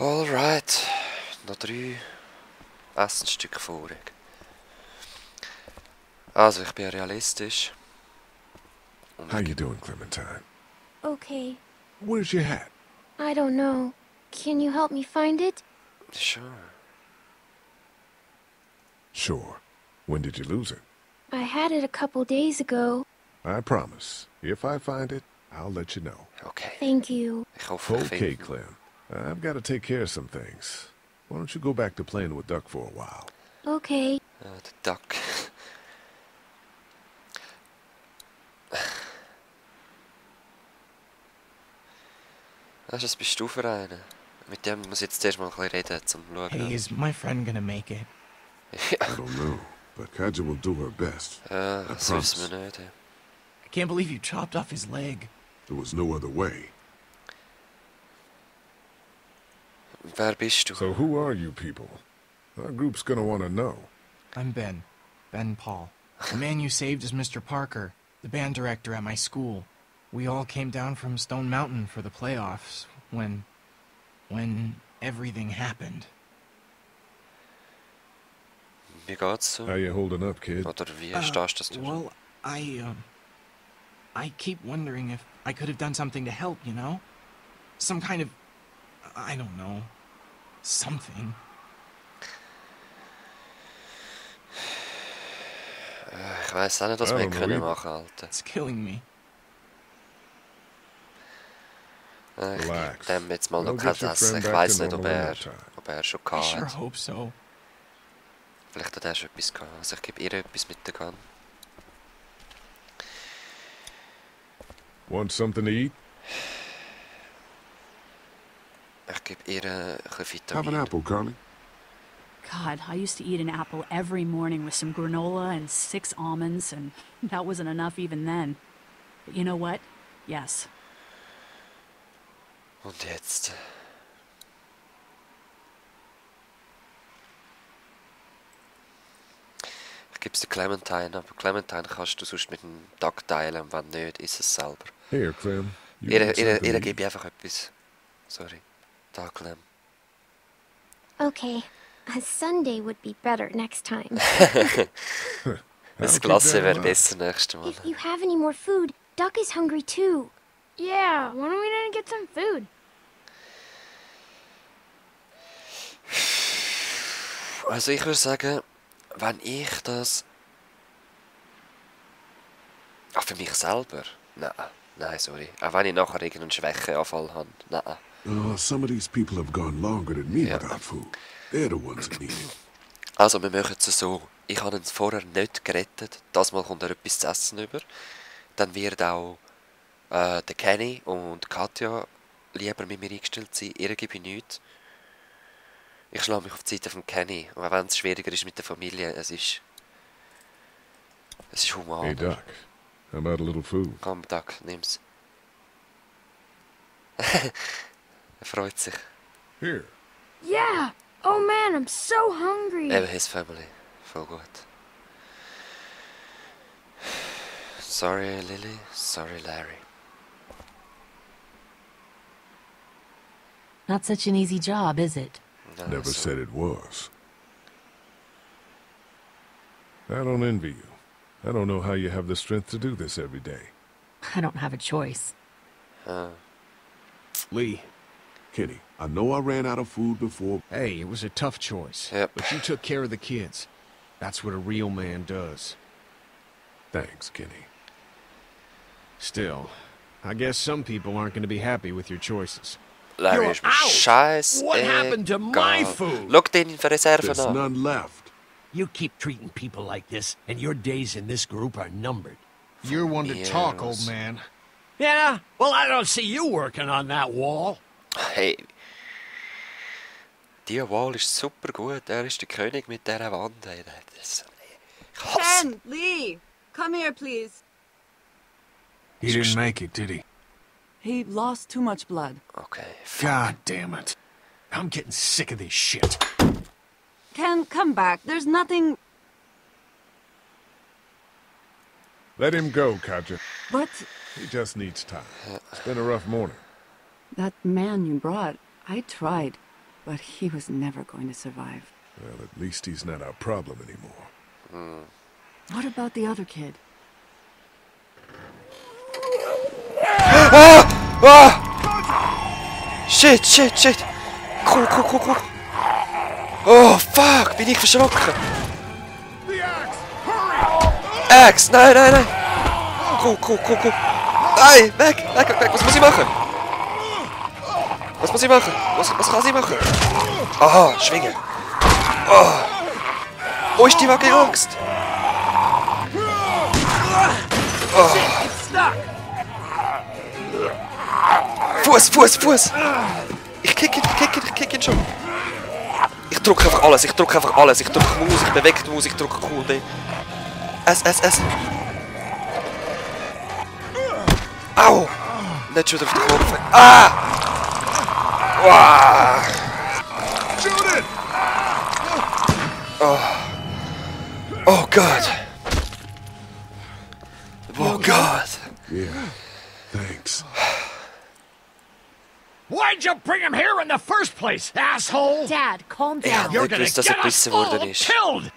Alright, noch 3 Essensstücke vorig. Also, ich bin realistisch. How you doing, Clementine? Okay. Where's your hat? I don't know. Can you help me find it? Sure. Sure. When did you lose it? I had it a couple days ago. I promise. If I find it, I'll let you know. Okay. Thank you. Ich hoffe, ich Okay, finde. Clem. I've got to take care of some things. Why don't you go back to playing with Duck for a while? Okay. Der Duck. Was bist du für einen? Mit dem muss ich jetzt zuerst mal ein bisschen reden, zum schauen. Hey, is my friend gonna make it? I don't know, but Kaja will do her best. Ja, I das wissen promise. wir nicht. I can't believe you chopped off his leg. There was no other way. Wer bist du? So who are you people? Our group's gonna want to know. I'm Ben. Ben Paul. The man you saved is Mr. Parker, the band director at my school. We all came down from Stone Mountain for the playoffs when everything happened. Wie geht's so? How you holding up, kid? Oder wie stehst du dazu? Well, I keep wondering if I could have done something to help, you know? Some kind of, I don't know, something. Ich weiss auch nicht, was wir können machen, Alter. It's killing me. Ich gebe Relax. dem jetzt mal noch We'll kein get your Essen. friend Ich back weiss to nicht, ob normal in er, no time. ob er schon I gehabt sure hat. hope so. Vielleicht hat er schon etwas gehabt. Also ich gebe ihr etwas mit der Gun. Want something to eat? Ich gebe ihr ein bisschen Have an Vitamin. apple, Carly. God, I used to eat an apple every morning with some granola and 6 almonds, and that wasn't enough even then. But you know what? Yes. Und jetzt? Ich gebe es der Clementine, aber Clementine kannst du sonst mit dem Duck teilen und wenn nicht, isst es selber. Here, Clem. You Ihr want something to eat? gebe ich einfach etwas. Sorry. Da, Clem. Okay. A Sunday would be better next time. Das keep Glas that in wäre mind. besser nächstes Mal. If you have any more food, Duck is hungry too. Yeah, why don't we go get some food? Also ich würde sagen, wenn ich das... Ach, für mich selber? Nein, sorry. Auch wenn ich nachher irgendeinen Schwächeanfall habe. Nein. Oh, some of these people have gone longer than me Yeah. without food. They're the ones that need it. Also, wir machen es so. Ich habe ihn vorher nicht gerettet. Das Mal kommt er etwas zu essen über. Dann wird auch der Kenny und Katja lieber mit mir eingestellt sein. Ihr gebe ich nichts. Ich schlage mich auf die Seite von Kenny. Und auch wenn es schwieriger ist mit der Familie, es ist human. Hey, Doc. How about a little food? Komm, Doc, nimm's. Er freut sich. Here. Yeah! Oh man, I'm so hungry! Eben his family. Voll gut. Sorry, Lily. Sorry, Larry. Not such an easy job, is it? No, Never so- said it was. I don't envy you. I don't know how you have the strength to do this every day. I don't have a choice. Lee, Kenny, I know I ran out of food before. hey, it was a tough choice. Yep. But you took care of the kids. That's what a real man does. Thanks, Kenny. Still, I guess some people aren't going to be happy with your choices. Larry You're ist mir out! scheißegal. What happened to my food? Schau den für Reserven There's an. none left. You keep treating people like this, and your days in this group are numbered. You're one to talk, old Yes. man. Yeah? Well, I don't see you working on that wall. Hey. Die Wall ist super gut. Er ist der König mit dieser Wand. Ey. Ich hasse. Ken, Lee, come here, please. He didn't make it, did he? He lost too much blood. Okay. God damn it. I'm getting sick of this shit. Ken, come back. There's nothing... Let him go, Katja. But He just needs time. It's been a rough morning. that man you brought, I tried. but he was never going to survive. Well, at least he's not our problem anymore. What about the other kid? Shit, shit, shit! Cool. Oh, fuck! Bin ich verschrocken! Axe! Nein! Cool! Nein! Weg! Was muss ich machen? Was kann sie machen? Aha, schwingen! Oh! Wo ist die fucking Axt? Oh! Fuß! Ich kick ihn schon. Ich drücke einfach alles. Ich drücke Maus, ich bewege die Maus, ich drücke QD. S. Au! Nicht schon wieder auf den Kopf. Ah! Wow! Oh Gott! Oh Gott! Yeah, thanks. Why'd you bring him here in the first place, asshole? Dad, calm Ich hab down. nicht gewusst, dass er gebissen worden ist. Killed!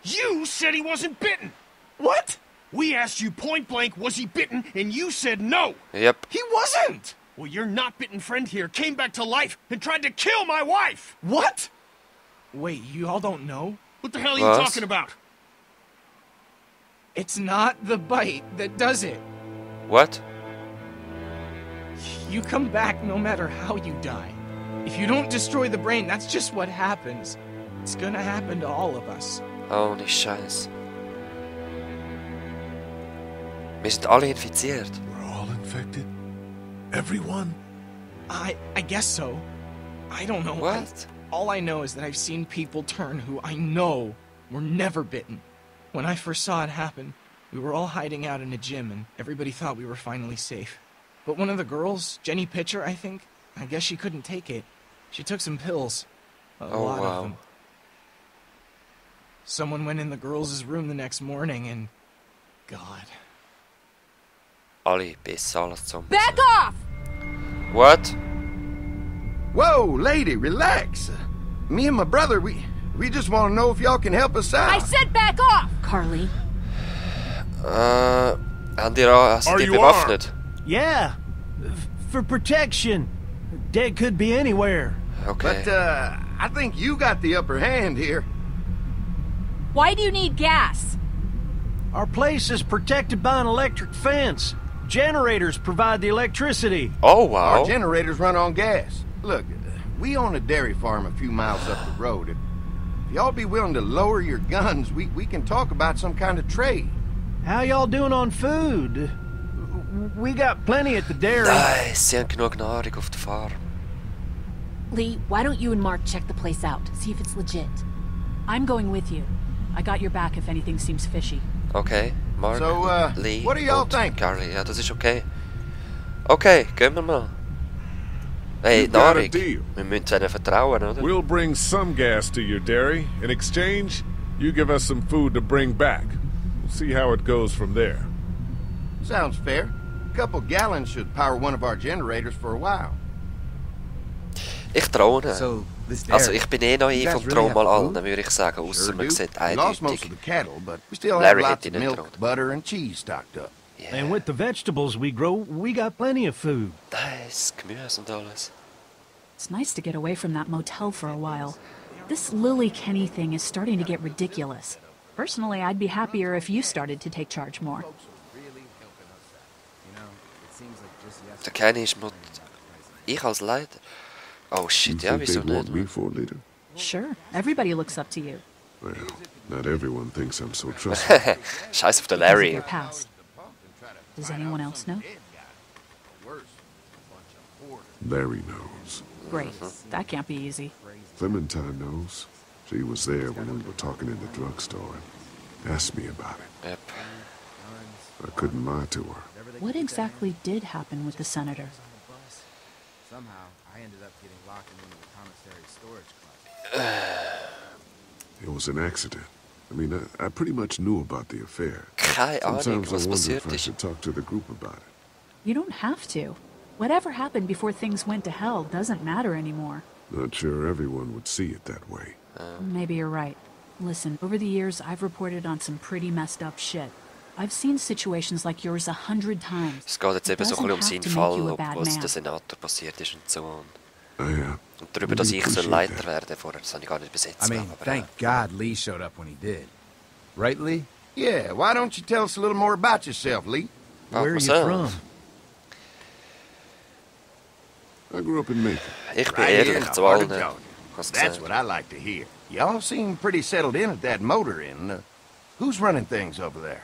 You said he wasn't bitten. What? We asked you point blank, was he bitten, and you said no. Yep. He wasn't! Well, your not bitten friend here came back to life and tried to kill my wife. What? Wait, you all don't know? What the hell are you Was? talking about? It's not the bite that does it. What? You come back no matter how you die. If you don't destroy the brain, that's just what happens. It's gonna happen to all of us. Ohne Scheiß. Wir sind alle infiziert. We're all infected? Everyone? I guess so. I don't know. What? All I know is that I've seen people turn who I know were never bitten. When I first saw it happen, we were all hiding out in a gym and everybody thought we were finally safe. But one of the girls, Jenny Pitcher, I think, I guess she couldn't take it. She took some pills. A lot of them. Someone went in the girls' room the next morning and... God. Alle bis alles Zombies. Back off! What? Whoa, lady, relax. Me and my brother, we just want to know if y'all can help us out. I said back off! Carly, Haben die sind die bewaffnet? Yeah, for protection. Dead could be anywhere. Okay. But, I think you got the upper hand here. Why do you need gas? Our place is protected by an electric fence. Generators provide the electricity. Oh, wow. Our generators run on gas. Look, we own a dairy farm a few miles up the road. If y'all be willing to lower your guns, we can talk about some kind of trade. How y'all doing on food? We got plenty at the dairy. Nice, sie haben genug Nahrung auf der Farm. Lee, why don't you and Mark check the place out, see if it's legit? I'm going with you. I got your back if anything seems fishy. Okay, Mark, So, Lee what do y'all und think? Carly. Ja, das ist okay. Okay, gehen wir mal. Hey, You've got a Nahrung. deal. Wir müssen ihnen vertrauen, oder? We'll bring some gas to your dairy. In exchange, you give us some food to bring back. We'll see how it goes from there. Sounds fair. A couple gallons should power one of our generators for a while. Ich traue ihnen. So, this Also, dairy, ich bin eh naiv you guys und really traue have mal food? allen, würde ich sagen. Ausser Sure man do. sieht We lost most eindeutig. of the cattle, but we still have Larry lots hätte of ich nicht milk, traut. butter, and cheese stocked up. Yeah. And with the vegetables we grow, we got plenty of food. Nice, Gemüse und alles. It's nice to get away from that motel for a while. This Lily Kenny thing is starting to get ridiculous. Personally, I'd be happier if you started to take charge more. Der Kenny ist mit... Ich als Leiter? Oh shit, ja, wieso nicht? me for a leader? Sure, everybody looks up to you. Well, not everyone thinks I'm so trustworthy. Scheiß auf den Because of Larry. your past. Does anyone else know? Larry knows. Great. That can't be easy. Clementine knows. She was there when we were talking in the drugstore and asked me about it. Yep. I couldn't lie to her. What exactly did happen with the senator? Somehow, I ended up getting locked into the commissary storage closet. It was an accident. I mean, I pretty much knew about the affair. Keine Ahnung, Sometimes I was wonder passiert if I ist. should talk to the group about it. You don't have to. Whatever happened before things went to hell doesn't matter anymore. Not sure everyone would see it that way. Maybe you're right. Listen, over the years, I've reported on some pretty messed up shit. I've seen situations like yours 100 times. Es geht jetzt eben so ein bisschen um seinen Fall, ob was man. der Senator passiert ist und so. Yeah. Und darüber, dass ich so Leiter werde vorher, das habe ich gar nicht besetzt. I mean, thank God Lee showed up when he did. Right, Lee? Yeah, why don't you tell us a little more about yourself, Lee? Where are you from? I grew up in Macon. Ich bin Right here in ehrlich the zu heart allen. of Georgia. Hast That's gesagt. what I like to hear. Y'all seem pretty settled in at that motor inn. Who's running things over there?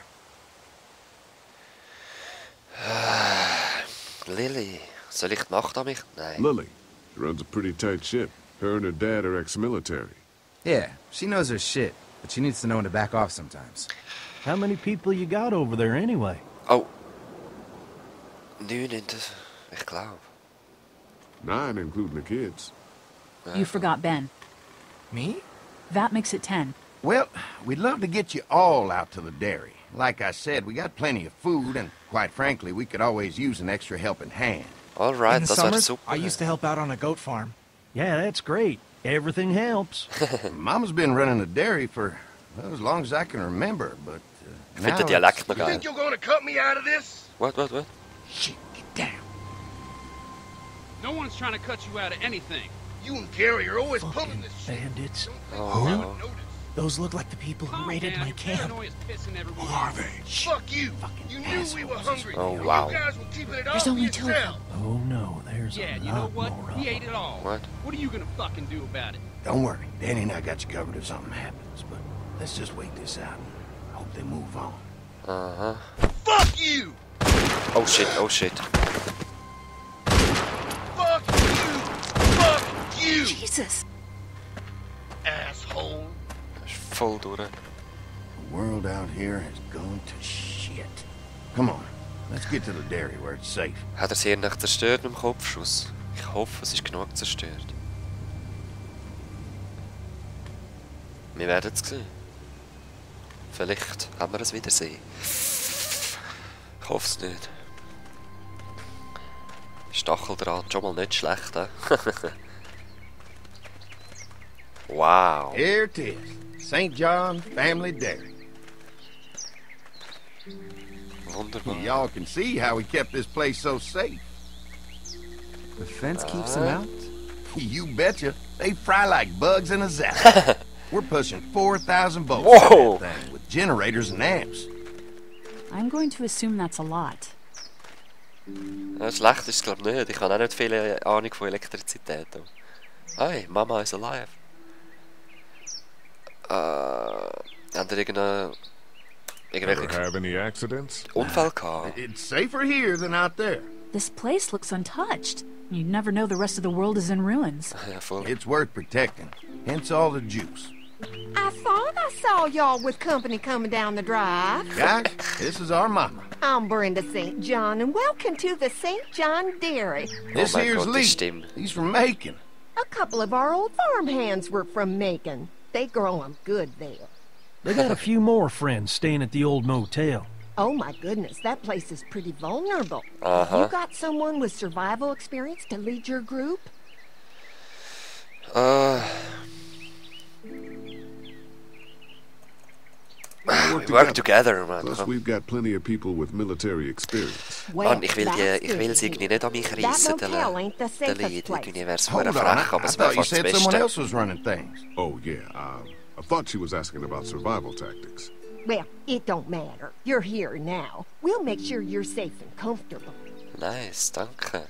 Lily, soll ich die Nacht an mich? Nein. Lily. She runs a pretty tight ship. Her and her dad are ex-military. Yeah, she knows her shit, but she needs to know when to back off sometimes. How many people you got over there anyway? Oh. 9, ich glaube. 9, including the kids. You forgot Ben. Me? That makes it 10. Well, we'd love to get you all out to the dairy. Like I said, we got plenty of food, and quite frankly, we could always use an extra helping hand. Alright, In the das wäre summers, super. I used to help out on a goat farm. Yeah, that's great. Everything helps. Mama's been running a dairy for well, as long as I can remember, but Ich finde now den Dialekt noch You geil. think you're gonna cut me out of this? What? Shit, get down. No one's trying to cut you out of anything. You and Gary are always pulling this shit. Bandits. Oh, no. Those look like the people who raided my camp. Who are they? Fuck you! You knew we were hungry. Oh, and wow. You guys were keeping it all There's for only 2 of them. yourself. Oh no, there's Yeah, a you know lot what? more of We them. ate it all. What? What are you gonna fucking do about it? Don't worry, Danny and I got you covered if something happens, but let's just wait this out and hope they move on. Uh-huh. Fuck you! Oh shit, oh shit. Fuck you! Fuck you! Jesus. Asshole. Das ist voll durch. The world out here has gone to shit. Come on, let's get to the dairy where it's safe. Hat er sehr nach zerstört mit dem Kopfschuss? Ich hoffe, es ist genug zerstört. Wir werden es sehen. Vielleicht haben wir es wiedersehen. Ich hoffe es nicht. Stacheldraht schon mal nicht schlecht, he? Wow. Here it is, St. John Family Dairy. Wunderbar. Y'all can see how we kept this place so safe. The fence keeps them out? You betcha. They fry like bugs in a zap. We're pushing 4,000 volts Whoa. on that thing with generators and amps. I'm going to assume that's a lot. Ja, schlecht ist es glaube ich nicht. Ich habe auch nicht viel Ahnung von Elektrizität. Hey, Mama is alive. Haben ihr Ever irgendwelche have any accidents? Unfall gehabt? It's safer here than out there. This place looks untouched. You'd never know the rest of the world is in ruins. Ja, voll. It's worth protecting, hence all the juice. I thought I saw y'all with company coming down the drive. Guys, this is our mama. I'm Brenda St. John, and welcome to the St. John Dairy. This my here's God, Lee. die Stimme. He's from Macon. A couple of our old farm hands were from Macon. They grow 'em good there. They got a few more friends staying at the old motel. Oh my goodness, that place is pretty vulnerable. Uh-huh. You got someone with survival experience to lead your group? We work together, man. Plus, we've got plenty of people with military experience. Mann, ich will that's sie good. irgendwie nicht an mich That reissen, motel ain't the der safest Lied. place. Irgendwie wäre es Hold verdammt on, frech, aber I es wäre thought you fast das said someone Beste. else was running things. Oh, yeah. I thought she was asking about survival tactics. Well, it don't matter. You're here now. We'll make sure you're safe and comfortable. Nice, danke.